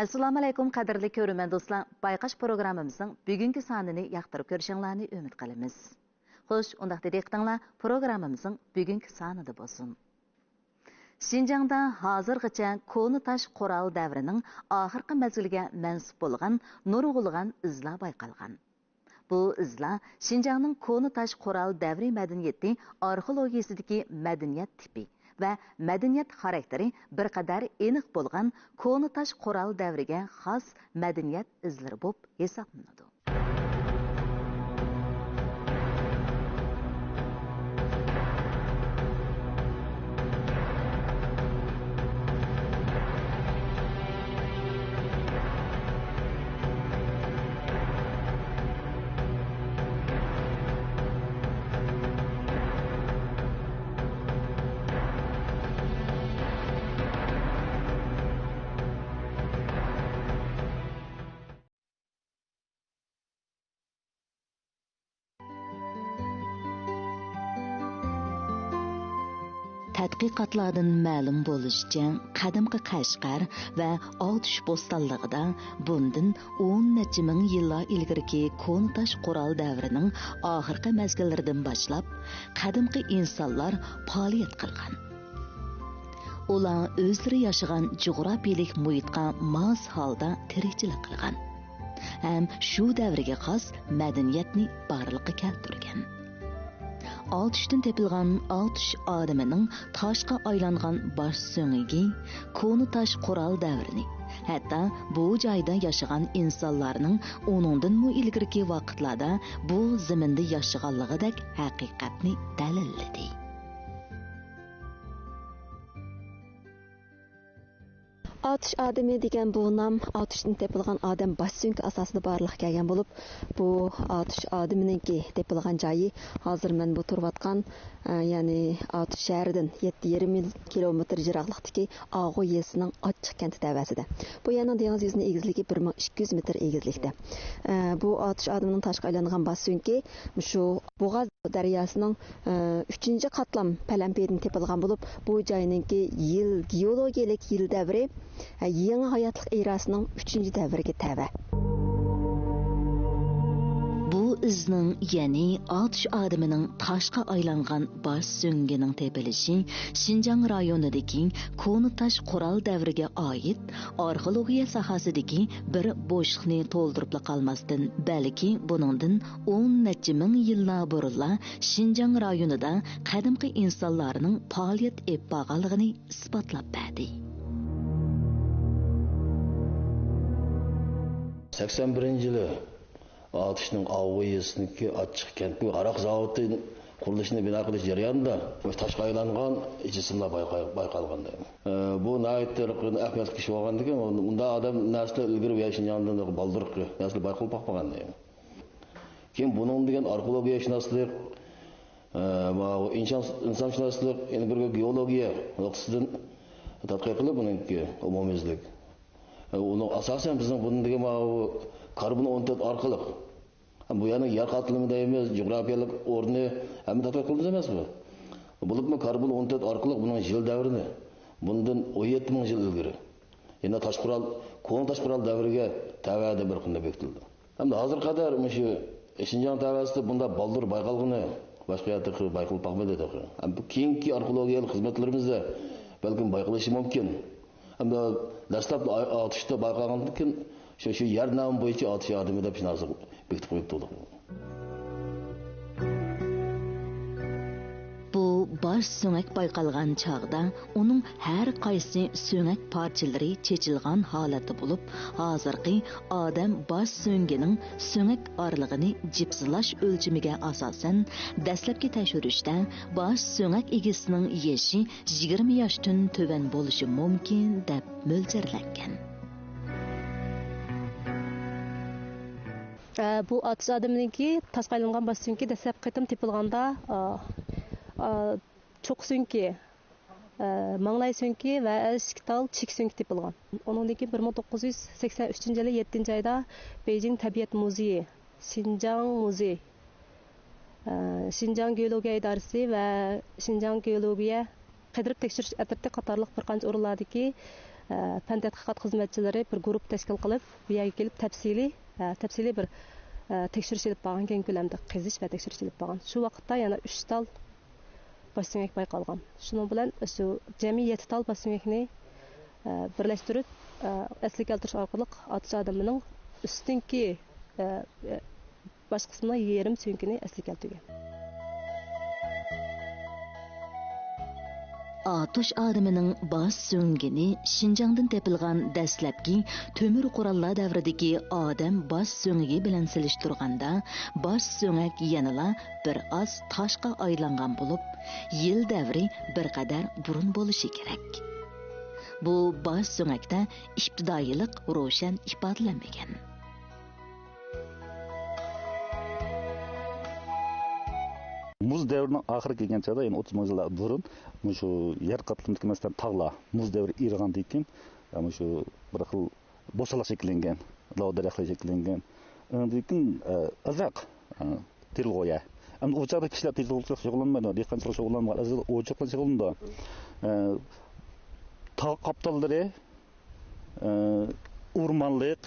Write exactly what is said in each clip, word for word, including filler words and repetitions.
ئەسسالامۇئەلەيكۇم، قەدىرلىك كۆرۈرمەن دوستلار، بايقاش پروگراممىمىزنىڭ بۈگۈنكى سانىنى ياقتۇرۇپ كۆرۈشۈڭلارنى ئۈمىد قىلىمىز. خوش، ئۇنداقتا دىققىتىڭلار پروگراممىمىزنىڭ بۈگۈنكى سانىدا بولسۇن. شىنجاڭدا ھازىرغىچە كونا تاش قورال دەۋرىنىڭ ئاخىرقى مەزگىلىگە مەنسۇپ بولغان نۇرغۇنلىغان ئىزلار بايقالغان. بۇ ئىزلار شىنجاڭنىڭ كونا تاش قورال دەۋرى مەدەنىيىتى ئارخېئولوگىيىسىدىكى مەدەنىيەت تىپى ۋە مەدەنىيەت خاراكتېرى بىر قەدەر ئېنىق بولغان كونا تاش قورال دەۋرىگە خاس مەدەنىيەت ئىزلىرى بولۇپ ھېسابلىنىدۇ. تەتقىقاتلاردىن مەلۇم بولۇشىچە، قەدىمكى قەشقەر ۋە ئاتۇش بوستانلىقىدا بۇندىن ئون نەچچە مىڭ يىللار ئىلگىرىكى كونا تاش قورال دەۋرىنىڭ ئاخىرقى مەزگىللىرىدىن باشلاپ، قەدىمكى ئىنسانلار پائالىيەت قىلغان. ئۇلار ئۆزلىرى ياشىغان جۇغراپىيىلىك مۇھىتقا ماس ھالدا تىرىكچىلىك قىلغان ھەم شۇ دەۋرگە خاس مەدەنىيەتنى بارلىققا كەلتۈرگەن. ئاتۇشتىن تېپىلغان ئاتۇش ئادىمىنىڭ تاشقا ئايلانغان باش سۆڭىكى كونا تاش قورال دەۋرىنى، ھەتتا بۇ جايدا ياشىغان ئىنسانلارنىڭ ئۇنىڭدىنمۇ ئىلگىرىكى ۋاقىتلاردا بۇ زېمىندا ياشىغانلىقىدەك ھەقىقەتنى دەلىللىدى. ئاتۇش ئادىمى دېگەن بۇ نام ئاتۇشتىن تېپىلغان ئادەم باش سۆڭىكى ئاساسىدا بارلىققا كەلگەن بولۇپ، بۇ ئاتۇش ئادىمىنىڭكى تېپىلغان جايى ھازىر مەن بۇ تۇرۇۋاتقان، ئە، يەنى ئاتۇش شەھىرىدىن يەتتە يېرىم كىلومېتىر يىراقلىقتىكى ئاغۇ يېزىسىنىڭ ئاچچىق كەنتى تەۋەسىدە. بۇ يەرنىڭ دېڭىز يۈزىنىڭ ئېگىزلىكى بىر مىڭ ئىككى يۈز مېتىر ئېگىزلىكتە. ئە، بۇ ئاتۇش ئادىمىنىڭ تاشقا ئايلانغان باش سۆڭىكى مۇشۇ بوغاز دەرياسىنىڭ، ئە، ئۈچىنچى قاتلام پەلەمپىيىدىن تېپىلغان بولۇپ، بۇ جاينىڭكى يىل، گېئولوگىيەلىك يىل دەۋرى، ئە، يېڭى ھاياتلىق ئېراسىنىڭ ئۈچىنچى دەۋرىگە تەۋە. بۇ ئىزنىڭ، يەنى ئاتۇش ئادىمىنىڭ تاشقا ئايلانغان باش سۆڭىكىنىڭ تېپىلىشى شىنجاڭ رايونىدىكى كونا تاش قورال دەۋرىگە ئائىت ئارخېئولوگىيە ساھەسىدىكى بىر بوشلۇقنى تولدۇرۇپلا قالماستىن، بەلكى بۇنىڭدىن ئون نەچچە مىڭ يىللار بۇرۇنلا شىنجاڭ رايونىدا قەدىمكى ئىنسانلارنىڭ پائالىيەت ئېلىپ بارغانلىقىنى ئىسپاتلاپ بەردى. سەكسەن بىرىنچى يىلى ئاتۇشنىڭ ئاۋۇ يېزىسىدىكى ئاچچىق كەنتى ھاراق زاۋۇتى قۇرۇلۇشىنى بىنا قىلىش جەريانىدا مۇشۇ تاشقا ئايلانغان جىسىملار بايقا-، بايقالغان دەيمەن. ئە، بۇ ناھايىتى ئەھمىيەتلىك ئىش بولغاندىكىن، مۇنداق ئادەم نەرسىلەر ئىلگىرى ۋە شىنجاڭدىن بالدۇرقى نەرسىلەر بايقىلىپ باقمىغان دەيمەن. كېيىن بۇنىڭ دېگەن ئارخېئولوگىيەشۇناسلىق، ئە، ماۋۇ ئىنسان-، ئىنسانشۇناسلىق، ئېنېرگوگېئولوگىيە نۇقتىسىدىن تەتقىق قىلىپ، بۇنىڭكى ئومۇميۈزلۈك. ئۇنىڭ ئاساسەن بىزنىڭ بۇندىكى ماۋۇ كاربون ئون تۆت ئارقىلىق، بۇ يەرنىڭ يەر قاتلىمى دەيمىز، جۇغراپىيەلىك ئورنى ھەممە تەتقىق قىلىمىز ئەمەسمۇ؟ بولۇپمۇ كاربون ئون تۆت ئارقىلىق بۇنىڭ يىل دەۋرىنى، بۇندىن ئون يەتتە مىڭ يىل ئىلگىرى، يەنە تاش قورال، كونا تاش قورال دەۋرىگە تەۋە دەپ بىر قېتىمدا بېكىتىلدى. ھەمدە ھازىرغا قەدەر مۇشۇ شىنجاڭ تەۋەسىدە بۇنداق بالدۇر بايقالغىنى باشقا يەردە تېخى بايقىلىپ باقمىدى تېخى. ھەم بۇ كېيىنكى ئارخېئولوگىيەلىك خىزمەتلىرىمىزدە بەلكىم بايقىلىشى مۇمكىن. ھەمدە دەسلەپتە ئا-، ئاتۇشتا بايقالغاندىن كېيىن شۇ، شۇ يەر نامى بويىچە ئاتۇش ئادىمى دەپ شۇ نەرسە بېكىتىپ قويۇپتۇق. بۇ باش سۆڭەك بايقالغان چاغدا ئۇنىڭ ھەر قايسى سۆڭەك پارچىلىرى چېچىلغان ھالەتتە بولۇپ، ھازىرقى ئادەم باش سۆڭىكىنىڭ سۆڭەك ئارىلىقىنى جىپسىلاش ئۆلچىمىگە ئاساسەن، دەسلەپكى تەكشۈرۈشتە باش سۆڭەك ئىگىسىنىڭ يېشى يىگىرمە ياشتىن تۆۋەن بولۇشى مۇمكىن دەپ مۆلچەرلەنگەن. ئە، بۇ ئاتۇش ئادىمىنىڭكى تاشقا ئايلانغان باش سۆڭىكى دەسلەپكى قېتىم تېپىلغاندا، ئا، ئا، چوققا سۆڭىكى، ئە، ماڭلاي سۆڭىكى ۋە ئىككى تال چېكە سۆڭىكى تېپىلغان. ئۇنىڭدىن كېيىن بىر مىڭ توققۇز يۈز سەكسەن ئۈچىنچى يىلى يەتتىنچى ئايدا بېيجىڭ تەبىئەت مۇزېيى، شىنجاڭ مۇزېيى، ئە، شىنجاڭ گېئولوگىيە ئىدارىسى ۋە شىنجاڭ گېئولوگىيە قىدىرىپ تەكشۈرۈش ئەترىتى قاتارلىق بىر قانچە ئورۇنلاردىكى، پەن تەتقىقات خىزمەتچىلىرى بىر گۇرۇپپا تەشكىل قىلىپ، بۇ يەرگە كېلىپ تەپسىلىي، تەپسىلىي بىر تەكشۈرۈش ئېلىپ بارغان، كەڭ كۆلەمدە قېزىش ۋە تەكشۈرۈش ئېلىپ بارغان. شۇ ۋاقىتتا يەنە ئۈچ تال باش سۆڭەك بايقالغان. شۇنىڭ بىلەن شۇ جەمئىي يەتتە تال باش سۆڭەكنى، ئە، بىرلەشتۈرۈپ، ئە، ئەسلىگە كەلتۈرۈش ئارقىلىق ئاتۇش ئادىمىنىڭ ئۈستۈنكى، ئە، ئە، باش قىسمىنىڭ يېرىم سۆڭىكىنى ئەسلىگە كەلتۈرگەن. ئاتۇش ئادىمىنىڭ باش سۆڭىكىنى شىنجاڭدىن تېپىلغان دەسلەپكى تۆمۈر قوراللار دەۋرىدىكى ئادەم باش سۆڭىكى بىلەن سېلىشتۇرغاندا، باش سۆڭەك يەنىلا بىر ئاز تاشقا ئايلانغان بولۇپ، يىل دەۋرى بىر قەدەر بۇرۇن بولۇشى كېرەك. بۇ باش سۆڭەكتە ئىپتىدائىيلىق روشەن ئىپادىلەنمىگەن. مۇز دەۋرىنىڭ ئاخىرى كەلگەن چاغدا، يەنى ئوتتۇز مىڭ يىللار بۇرۇن، مۇشۇ يەر قاتلىمىدىكى، مەسىلەن، تاغلار مۇز دەۋرى ئېرىغاندىن كېيىن، مۇشۇ بىر خىل بوستانلىق شەكىللەنگەن، لاۋا دەرەخلەر شەكىللەنگەن. ئاندىن كېيىن، ئە، ئازراق، ئە، تېرىلغۇ يەر. ئەمدى ئۇ چاغدا كىشىلەر تېرىلغۇچىلىق شۇغۇللانمايدۇ، دېھقانچىلىق شۇغۇللانمىغان، ئەزەلدىن ئوۋچىلىق بىلەن شۇغۇللىنىدۇ. ئە، تاغ قاپتاللىرى، ئە، ئورمانلىق،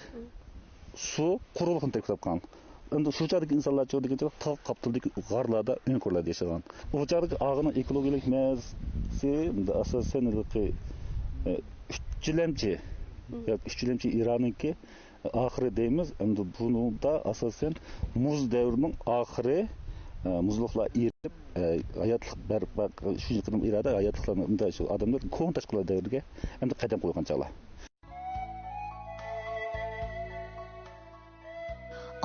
سۇ قۇرۇقلۇقنى تەركىب قىلغان. ئەمدى شۇ چاغدىكى ئىنسانلار چوغ دېگەن چاغدا تاغ قاپتىلىدىكى غارلاردا، ئۆڭكۈرلەردە ياشىغان. ئۇ چاغدىكى ئاغىنىڭ ئېكولوگىيەلىك مەنزىرىسى ئاساسەن ھېلىقى، ئە، ئۈچ چىلەمچى، ياكى ئۈچ چىلەمچى ئېرانىڭكى ئاخىرى دەيمىز. ئەمدى بۇنىڭدا ئاساسەن مۇز دەۋرىنىڭ ئاخىرى، ئە، مۇزلۇقلار ئېرىپ، ئە، ھاياتلىق بەرپا، شۇ قېتىم ئېرادا ھاياتلىقلارنى ئۇنداق شۇ ئادەملەر كونا تاشقىلار دەۋرىگە ئەمدى قەدەم قويغان چاغلار.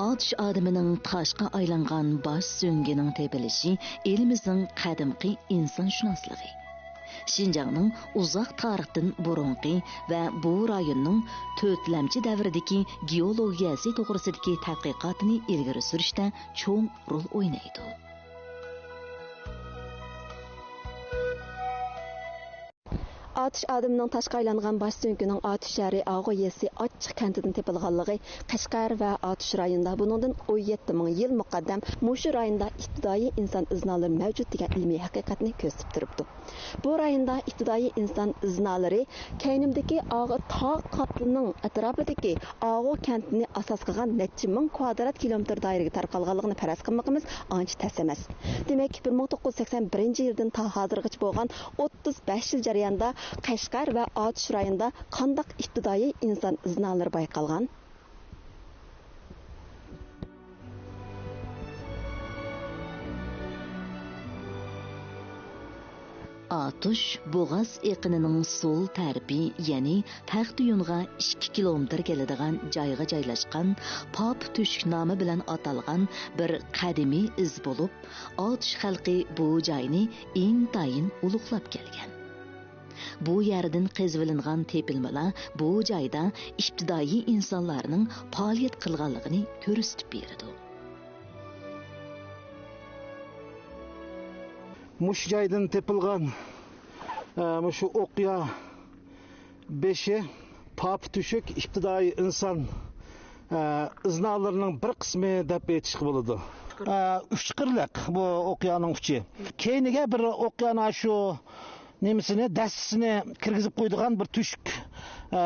ئاتۇش ئادىمىنىڭ تاشقا ئايلانغان باش سۆڭىكىنىڭ تېپىلىشى ئېلىمىزنىڭ قەدىمكى ئىنسانشۇناسلىقى، شىنجاڭنىڭ ئۇزاق تارىختىن بۇرۇنقى ۋە بۇ رايوننىڭ تۆتلەمچى دەۋرىدىكى گېئولوگىيەسى توغرىسىدىكى تەتقىقاتىنى ئىلگىرى سۈرۈشتە چوڭ رول ئوينايدۇ. ئاتۇش ئادىمىنىڭ تاشقا ئايلانغان باش سۆڭىكىنىڭ ئاتۇش شەھىرى ئاغۇ يېزىسى ئاچچىق كەنتىدىن تېپىلغانلىقى قەشقەر ۋە ئاتۇش رايونىدا بۇنىڭدىن ئون يەتتە مىڭ يىل مۇقەددەم مۇشۇ رايوندا ئىپتىدائىي ئىنسان ئىزنالىرى مەۋجۇت دېگەن ئىلمىي ھەقىقەتنى كۆرسىتىپ تۇرۇپتۇ. بۇ رايوندا ئىپتىدائىي ئىنسان ئىزنالىرى كەينىمدىكى ئاغۇ تاغ قاپتىلىنىڭ ئەتراپىدىكى ئاغۇ كەنتىنى ئاساس قىلغان نەچچە مىڭ كۋادرات كىلومېتىر دائىرىگە تارقالغانلىقىنى پەرەز قىلمىقىمىز ئانچە تەس ئەمەس. دېمەك، بىر مىڭ توققۇز يۈز سەكسەن بىرىنچى يىلدىن تا ھازىرغىچە بولغان ئوتتۇز بەش يىل جەريانىدا قەشقەر ۋە ئاتۇش رايونىدا قانداق ئىپتىدائىي ئىنسان ئىزنالىرى بايقالغان؟ ئاتۇش بوغاز ئېقىنىنىڭ سول تەرىپى، يەنى تەختىيۇنغا ئىككى كىلومېتىر كېلىدىغان جايغا جايلاشقان پاپا تۆشۈك نامى بىلەن ئاتالغان بىر قەدىمىي ئىز بولۇپ، ئاتۇش خەلقى بۇ جاينى ئىنتايىن ئۇلۇغلاپ كەلگەن. بۇ يەردىن قېزىۋېلىنغان تېپىلمىلار بۇ جايدا ئىپتىدائىي ئىنسانلارنىڭ پائالىيەت قىلغانلىقىنى كۆرسىتىپ بېرىدۇ. مۇشۇ جايدىن تېپىلغان، ئە، مۇشۇ ئوقيا بېشى، پاپا تۆشۈك ئىپتىدائىي ئىنسان، ئە، ئىزنالىرىنىڭ بىر قىسمى دەپ ئېيتىشقا بولىدۇ. ئە، ئۈچ قىرلىق بۇ ئوقيانىڭ ئۇچى. كەينىگە بىر ئوقيانىڭ شۇ نېمىسىنى، دەستىسىنى كىرگۈزۈپ قويىدىغان بىر تۆشۈك، ئە،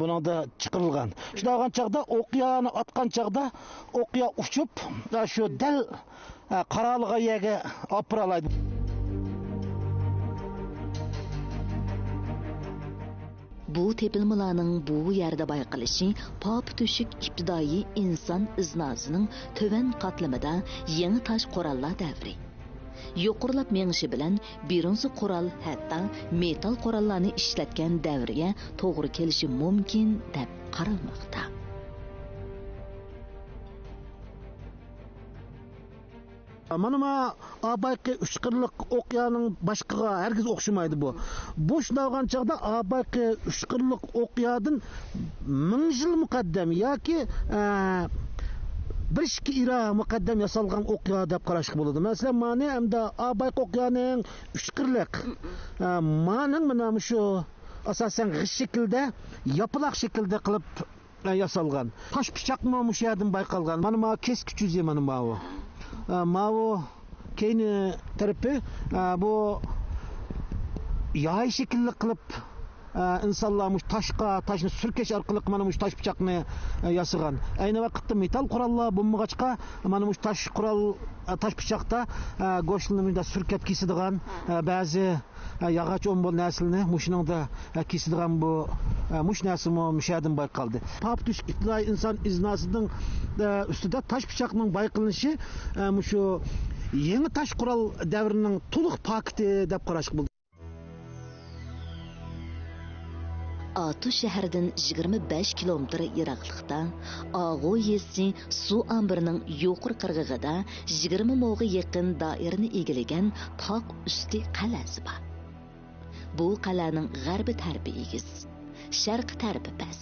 بۇنىڭدا چىقىرىلغان. شۇنداق بولغان چاغدا ئوقيانى ئاتقان چاغدا ئوقيا ئۇچۇپ، شۇ دەل، ئە، قارالغان يەرگە ئاپىرالايدۇ. بۇ تېپىلمىلارنىڭ بۇ يەردە بايقىلىشى پاپا تۆشۈك ئىپتىدائىي ئىنسان ئىزناسىنىڭ تۆۋەن قاتلىمىدا يېڭى تاش قوراللار دەۋرى، يۇقىرىلاپ مېڭىشى بىلەن برونزا قورال، ھەتتا مېتال قوراللارنى ئىشلەتكەن دەۋرگە توغرا كېلىشى مۇمكىن، دەپ قارالماقتا. مانا ما ئابايقى ئۈچ قىرلىق ئوقيانىڭ باشقىغا ھەرگىز ئوخشىمايدۇ بۇ. بۇ شۇنداق بولغان چاغدا ئابايقى ئۈچ قىرلىق ئوقيادىن مىڭ يىل مۇقەددەم ياكى، ئە، بىر ئىككى ئېرا مۇقەددەم ياسالغان ئوقيا دەپ قاراشقا بولىدۇ. مەسىلەن، مانى ئەمدى ئابايقى ئوقيانىڭ ئۈچ قىرلىق، ئە، مانىڭ مانا مۇشۇ ئاساسەن غىش شەكلىدە، ياپىلاق شەكلىدە قىلىپ ياسالغان. تاش پىچاقمۇ مۇشۇ يەردىن بايقالغان. مانا ماۋۇ كەسكۈچ يۈزى، مانا ماۋۇ. ئە، ماۋۇ كەينى تەرىپى، ئە، بۇ ياي شەكىللىك قىلىپ ئە، ئىنسانلار مۇشۇ تاشقا، تاشنى سۈركەش ئارقىلىق مانا مۇشۇ تاش پىچاقنى، ئە، ياسىغان. ئەينى ۋاقىتتا مېتال قوراللار بولمىغاچقا، مانا مۇشۇ تاش قورال، ئە، تاش پىچاقتا، ئە، گۆشنى مۇنداق سۈركەپ كېسىدىغان، ئە، بەزى، ئە، ياغاچ ئومبۇل نەرسىلىرىنى مۇشۇنىڭدا، ئە، كېسىدىغان بۇ، ئە، مۇشۇ نەرسىمۇ مۇشۇ يەردىن بايقالدى. پاپ تۈشلۈك ئىپتىدائىي ئىنسان ئىزناسىنىڭ، ئە، ئۈستىدە تاش پىچاقنىڭ بايقىلىشى، ئە، مۇشۇ يېڭى تاش قورال دەۋرىنىڭ تولۇق پاكىتى دەپ قاراشقا بولىدۇ. ئاتۇش شەھىرىدىن يىگىرمە بەش كىلومېتىر يىراقلىقتا، ئاغۇ يېزىسى سۇ ئامبىرىنىڭ يۇقىرى قىرغىقىدا يىگىرمە موغا يېقىن دائىرىنى ئىگىلىگەن تاغ ئۈستى قەلئەسى بار. بۇ قەلئەنىڭ غەربىي تەرىپى ئېگىز، شەرقىي تەرىپى پەس،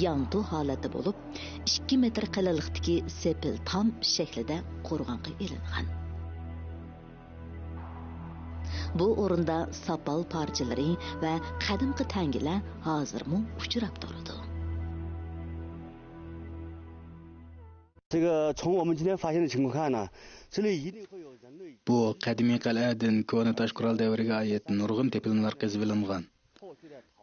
يانتۇ ھالەتتە بولۇپ، ئىككى مېتىر قېلىنلىقتىكى سېپىل تام شەكلىدە قورغانغا ئېلىنغان. بۇ ئورۇندا ساپال پارچىلىرى ۋە قەدىمكى تەڭگىلەر ھازىرمۇ ئۇچراپ تۇرىدۇ. 这个从我们今天发现的情况看呢，这里一定会有人类。 بۇ قەدىمىي قەلئەدىن كونا تاش قورال دەۋرىگە ئائىت نۇرغۇن تېپىلمىلار قېزىۋېلىنغان.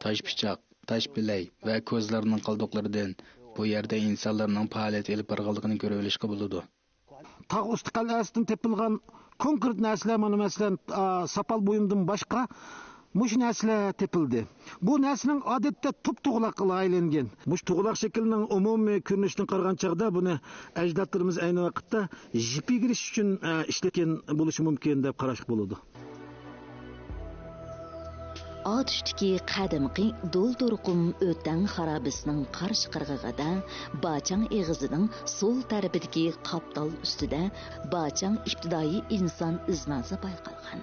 تاش پىچاق، تاش بىلەي ۋە كوزىلارنىڭ قالدۇقلىرىدىن بۇ يەردە ئىنسانلارنىڭ پائالىيەت ئېلىپ بارغانلىقىنى كۆرۈۋېلىشقا بولىدۇ. تاغ ئۈستى قەلئەسىدىن تېپىلغان كونكرېت نەرسىلەر، مانا، مەسىلەن، ئا، ساپال بۇيۇمىدىن باشقا مۇشۇ نەرسىلەر تېپىلدى. بۇ نەرسىنىڭ ئادەتتە توپ توغىلاققا ئايلانغان. مۇشۇ توغىلاق شەكلىنىڭ ئومۇمىي كۆرۈنۈشىدىن قارىغان چاغدا بۇنى ئەجدادلىرىمىز ئەينى ۋاقىتتا يىپ يېگىرىش ئۈچۈن، ئا، ئىشلەتكەن بولۇشى مۇمكىن دەپ قاراشقا بولىدۇ. ئاتۇشتىكى قەدىمكى دولدۇرقۇم ئۆتەڭ خارابىسىنىڭ قارشى قىرغىقىدا باچاڭ ئېغىزىنىڭ سول تەرىپىدىكى قاپتال ئۈستىدە باچاڭ ئىپتىدائىي ئىنسان ئىزناسى بايقالغان.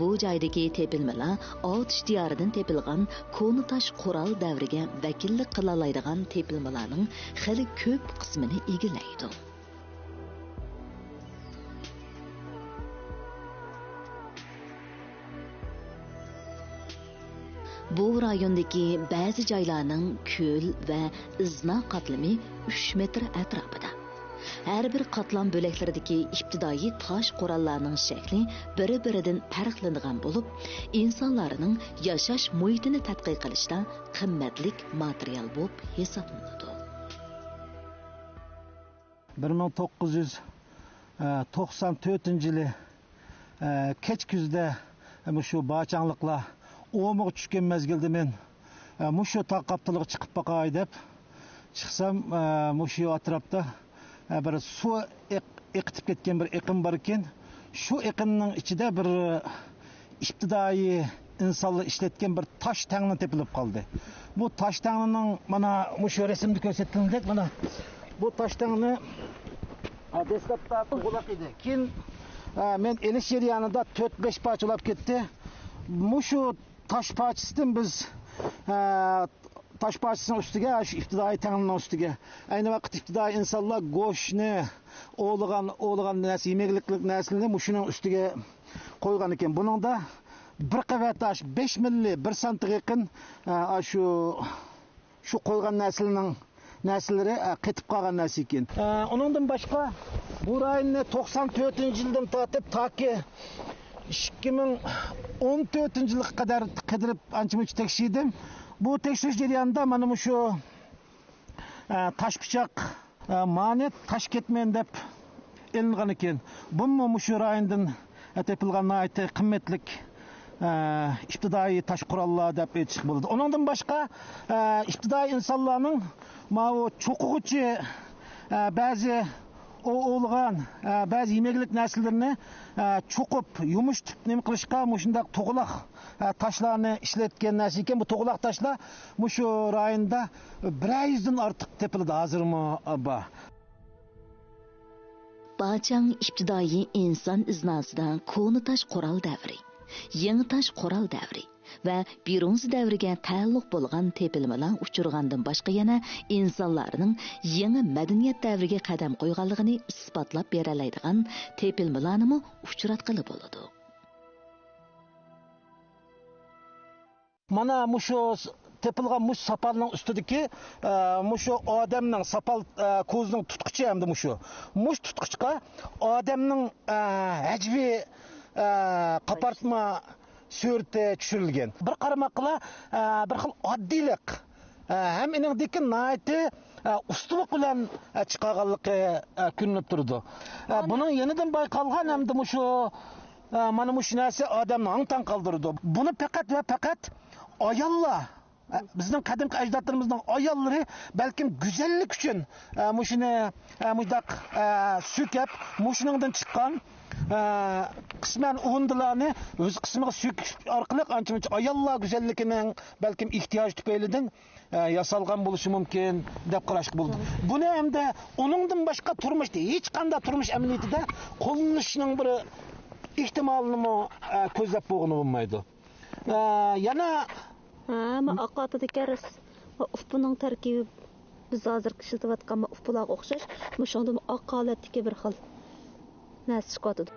بۇ جايدىكى تېپىلمىلار ئاتۇش دىيارىدىن تېپىلغان كونا تاش قورال دەۋرىگە ۋەكىللىك قىلالايدىغان تېپىلمىلارنىڭ خېلى كۆپ قىسمىنى ئىگىلەيدۇ. بۇ رايوندىكى بەزى جايلارنىڭ كۆل ۋە ئىزنا قاتلىمى ئۈچ مېتىر ئەتراپىدا. ھەر بىر قاتلام بۆلەكلىرىدىكى ئىپتىدائىي تاش قوراللارنىڭ شەكلى بىر-بىرىدىن پەرقلىنىدىغان بولۇپ، ئىنسانلارنىڭ ياشاش مۇھىتىنى تەتقىق قىلىشتا قىممەتلىك ماتېرىيال بولۇپ ھېسابلىنىدۇ. بىر مىڭ توققۇز يۈز توقسان تۆتىنچى يىلى، ئە، كەچ كۈزدە مۇشۇ باچاڭلىقلار ئومىغا چۈشكەن مەزگىلدە مەن، ئە، مۇشۇ تاغ قاپتىلىغا چىقىپ باقاي دەپ چىقسام، ئە، مۇشۇ ئەتراپتا، ئە، بىر سۇ ئېق-، ئېقىتىپ كەتكەن بىر ئېقىن بار ئىكەن. شۇ ئېقىننىڭ ئىچىدە بىر ئىپتىدائىي ئىنسانلار ئىشلەتكەن بىر تاش تەڭنە تېپىلىپ قالدى. بۇ تاش تەڭنىنىڭ، مانا، مۇشۇ رەسىمدە كۆرسەتكىنىدەك، مانا، بۇ تاش تەڭنە، ھە، دەسلەپتە توغلاق ئىدى. كېيىن، ھە، مەن ئېلىش جەريانىدا تۆت-بەش پارچە بولاپ كەتتى. مۇشۇ تاش پارچىسىدىن بىز، ھە، تاش پارچىسىنىڭ ئۈستىگە، شۇ ئىپتىدائىي تەڭنىنىڭ ئۈستىگە، ئەينى ۋاقىت ئىپتىدائىي ئىنسانلار گۆشنى ئوۋلىغان، ئوۋلىغان نەرسە، يېمەكلىك نەرسىلىرىنى مۇشۇنىڭ ئۈستىگە قويغان ئىكەن. بۇنىڭدا بىر قەۋەت ئاش بەش مىللى، بىر سانتىغا يېقىن، ئە، شۇ، شۇ قويغان نەرسىلىرىنىڭ، نەرسىلىرى، ئە، قېتىپ قالغان نەرسە ئىكەن. ئە، ئۇنىڭدىن باشقا، بۇ رايوننى توقسان تۆتىنچى يىلدىن تارتىپ تاكى ئىككى مىڭ ئون تۆتىنچى يىلغا قەدەر قىدىرىپ، ئانچە-مۇنچە تەكشۈردۈم. بۇ تەكشۈرۈش جەريانىدا مانا مۇشۇ، ئە، تاش پىچاق، ئە، مانى تاش كەتمەن دەپ ئېلىنغان ئىكەن. بۇمۇ مۇشۇ رايوندىن، ئە، تېپىلغان ناھايىتى قىممەتلىك، ئە، ئىپتىدائىي تاش قوراللار دەپ ئېيتىشقا بولىدۇ. ئۇنىڭدىن باشقا، ئە، ئىپتىدائىي ئىنسانلارنىڭ ماۋۇ چوقۇغۇچى، ئە، بەزى ئوۋ-، ئوۋلىغان، ئە، بەزى يېمەكلىك نەرسىلىرىنى، ئە، چوقۇپ، يۇمشىتىپ نېمە قىلىشقا مۇشۇنداق توغلاق، ئە، تاشلارنى ئىشلەتكەن نەرسە ئىكەن. بۇ توغلاق تاشلار مۇشۇ رايوندا بىرەر يۈزدىن ئارتۇق تېپىلىدۇ، ھازىرمۇ بار. باچاڭ ئىپتىدائىي ئىنسان ئىزناسىدا كونا تاش قورال دەۋرى، يېڭى تاش قورال دەۋرى ۋە برونزا دەۋرىگە تەئەللۇق بولغان تېپىلمىلار ئۇچرىغاندىن باشقا، يەنە ئىنسانلارنىڭ يېڭى مەدەنىيەت دەۋرىگە قەدەم قويغانلىقىنى ئىسپاتلاپ بېرەلەيدىغان تېپىلمىلارنىمۇ ئۇچراتقىلى بولىدۇ. مانا مۇشۇ س-، تېپىلغان مۇشۇ ساپالنىڭ ئۈستىدىكى، ئە، مۇشۇ ئادەمنىڭ ساپال، ئە، كوزىنىڭ تۇتقۇچى ئەمدى مۇشۇ. مۇشۇ تۇتقۇچقا ئادەمنىڭ، ئە، ھەجۋىي، ئە، قاپارتما، سۈرىتى چۈشۈرۈلگەن. بىر قارىماققىلا، ئە، بىر خىل ئاددىيلىق، ئە، ھەم ئېنىڭدىكى ناھايىتى، ئە، ئۇستىلىق بىلەن، ئە، چىقارغانلىقى، ئە، كۆرۈنۈپ تۇرىدۇ. ئە، بۇنىڭ يېنىدىن بايقالغان ھەمدە مۇشۇ، ئە، مانا مۇشۇ نەرسە ئادەمنى ھاڭ-تاڭ قالدۇرىدۇ. بۇنى پەقەت ۋە پەقەت ئاياللار، ئە، بىزنىڭ قەدىمكى ئەجدادلىرىمىزنىڭ ئاياللىرى بەلكىم گۈزەللىك ئۈچۈن، ئە، مۇشۇنى، ئە، مۇشۇنداق، ئە، سۈركەپ، مۇشۇنىڭدىن چىققان، ئە، قىسمەن ئۇۋۇندىلارنى ئۆز قىسمىغا سۈركىش ئارقىلىق ئانچە-مۇنچە ئاياللار گۈزەللىكىنىڭ بەلكىم ئېھتىياجى تۈپەيلىدىن، ئە، ياسالغان بولۇشى مۇمكىن دەپ قاراشقا بولىدۇ. بۇنى ھەمدە ئۇنىڭدىن باشقا تۇرمۇشتا ھېچقانداق تۇرمۇش ئەمەلىيىتىدە قوللىنىشنىڭ بىر ئېھتىمالىنىمۇ، ئە، كۆزلەپ بولغىلى بولمايدۇ. ئە، يەنە ھە، ما ئاق ئاتىدىكى رەس-، ما ئۇپىنىڭ تەركىبى بىز ھازىر ئىشلىتىۋاتقان ما ئۇپىلارغا ئوخشاش، مۇشۇنىڭدىمۇ ئاق ھالەتتىكى بىر خىل نەرسە چىقىۋاتىدۇ.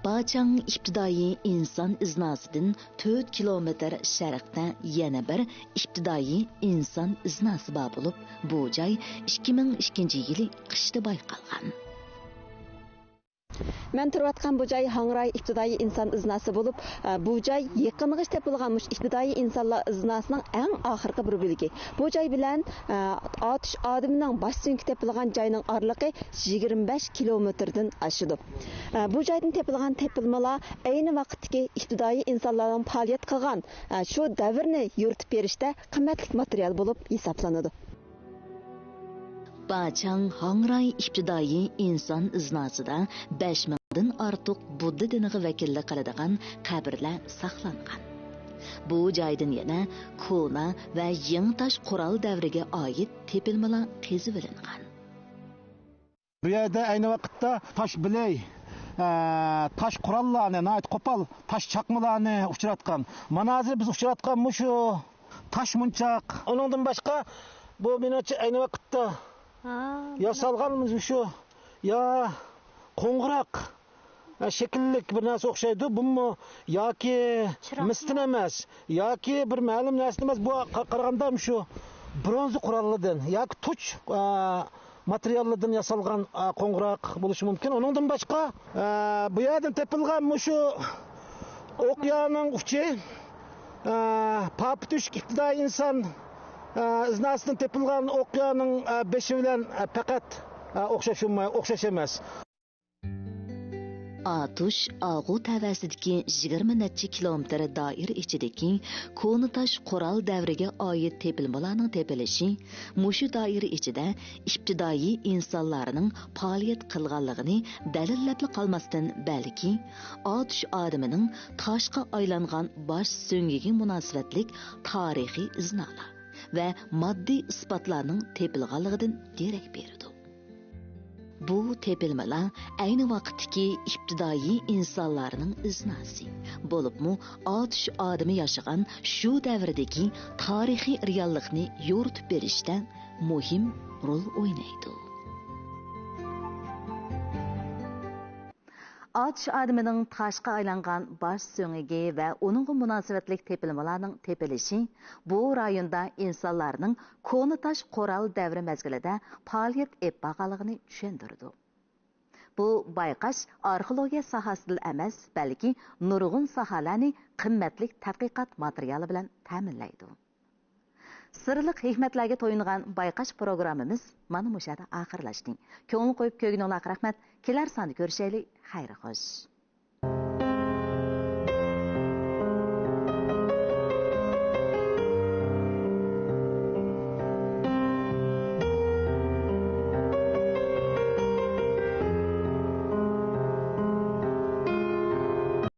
باچاڭ ئىپتىدائىي ئىنسان ئىزناسىدىن تۆت كىلومېتىر شەرقتە يەنە بىر ئىپتىدائىي ئىنسان ئىزناسى بار بولۇپ، بۇ جاي ئىككى مىڭ ئىككىنچى يىلى قىشتا بايقالغان. مەن تۇرۇۋاتقان بۇ جاي ھاڭراي ئىپتىدائىي ئىنسان ئىزناسى بولۇپ، بۇ جاي يېقىنغىچە تېپىلغان مۇشۇ ئىپتىدائىي ئىنسانلار ئىزناسىنىڭ ئەڭ ئاخىرقى بىر بۆلىكى. بۇ جاي بىلەن، ئاتۇش ئادىمىنىڭ باش سۆڭىكى تېپىلغان جاينىڭ ئارىلىقى يىگىرمە بەش كىلومېتىردىن ئاشىدۇ. بۇ جايدىن تېپىلغان تېپىلمىلار ئەينى ۋاقىتتىكى ئىپتىدائىي ئىنسانلارنىڭ پائالىيەت قىلغان، شۇ دەۋرنى يورۇتۇپ بېرىشتە قىممەتلىك ماتېرىيال بولۇپ ھېسابلىنىدۇ. باچاڭ ھاڭراي ئىپتىدائىي ئىنسان ئىزناسىدا بەش مىڭدىن ئارتۇق بۇددا دىنىغا ۋەكىللىك قىلىدىغان قەبرىلەر ساقلانغان. بۇ جايدىن يەنە كونا ۋە يېڭى تاش قورال دەۋرىگە ئائىت تېپىلمىلار قېزىۋېلىنغان. بۇ يەردە ئەينى ۋاقىتتا تاش بىلەي، ئە، تاش قوراللارنى، ناھايىتى قوپال تاش چاقمىلارنى ئۇچراتقان. مانا ھازىر بىز ئۇچراتقان مۇشۇ تاش مونچاق. ئۇنىڭدىن باشقا، بۇ مېنىڭچە ئەينى ۋاقىتتا ھا، ياسالغان مۇشۇ يا قوڭغۇراق، ھە، شەكىللىك بىر نەرسە ئوخشايدۇ. بۇمۇ ياكى چىراغ. مىستىن ئەمەس، ياكى بىر مەلۇم نەرسە ئەمەس. بۇ قا-، قارىغاندا مۇشۇ برونزا قوراللىدىن ياكى تۇچ، ئە، ماتېرىياللىدىن ياسالغان، ئە، قوڭغۇراق بولۇشى مۇمكىن. ئۇنىڭدىن باشقا، ئە، بۇ يەردىن تېپىلغان مۇشۇ ئوقيانىڭ ئۇچى، ئە، پاپا تۆشۈك ئىپتىدائىي ئىنسان، ئە، ئىزناسىدىن تېپىلغان ئوقيانىڭ، ئە، بېشى بىلەن، ئە، پەقەت، ئە، ئوخشاش بولماي-، ئوخشاش ئەمەس. ئاتۇش ئاغۇ تەۋەسىدىكى يىگىرمە نەچچە كىلومېتىر دائىرە ئىچىدىكى كونا تاش قورال دەۋرىگە ئائىت تېپىلمىلارنىڭ تېپىلىشى مۇشۇ دائىرە ئىچىدە ئىپتىدائىي ئىنسانلارنىڭ پائالىيەت قىلغانلىقىنى دەلىللەپلا قالماستىن، بەلكى ئاتۇش ئادىمىنىڭ تاشقا ئايلانغان باش سۆڭىكى مۇناسىۋەتلىك تارىخىي ئىزنالار ۋە ماددىي ئىسپاتلارنىڭ تېپىلغانلىقىدىن دېرەك بېرىدۇ. بۇ تېپىلمىلار ئەينى ۋاقىتتىكى ئىپتىدائىي ئىنسانلارنىڭ ئىزناسى، بولۇپمۇ ئاتۇش ئادىمى ياشىغان شۇ دەۋردىكى تارىخىي رېئاللىقنى يورۇتۇپ بېرىشتە مۇھىم رول ئوينايدۇ. ئاتۇش ئادىمىنىڭ تاشقا ئايلانغان باش سۆڭىكى ۋە ئۇنىڭغا مۇناسىۋەتلىك تېپىلمىلارنىڭ تېپىلىشى بۇ رايوندا ئىنسانلارنىڭ كونا تاش قورال دەۋرى مەزگىلىدە پائالىيەت ئېلىپ بارغانلىقىنى چۈشەندۈرىدۇ. بۇ بايقاش ئارخېئولوگىيە ساھەسىدىلا ئەمەس، بەلكى نۇرغۇن ساھەلەرنى قىممەتلىك تەتقىقات ماتېرىيالى بىلەن تەمىنلەيدۇ. سىرلىق ھېكمەتلەرگە تويۇنغان بايقاش پروگراممىمىز مانا مۇشۇ يەردە ئاخىرلاشتى. كۆڭۈل قويۇپ كۆرگىنىڭلارغا رەھمەت. كېلەر ساندا كۆرۈشەيلى. خەير خوش.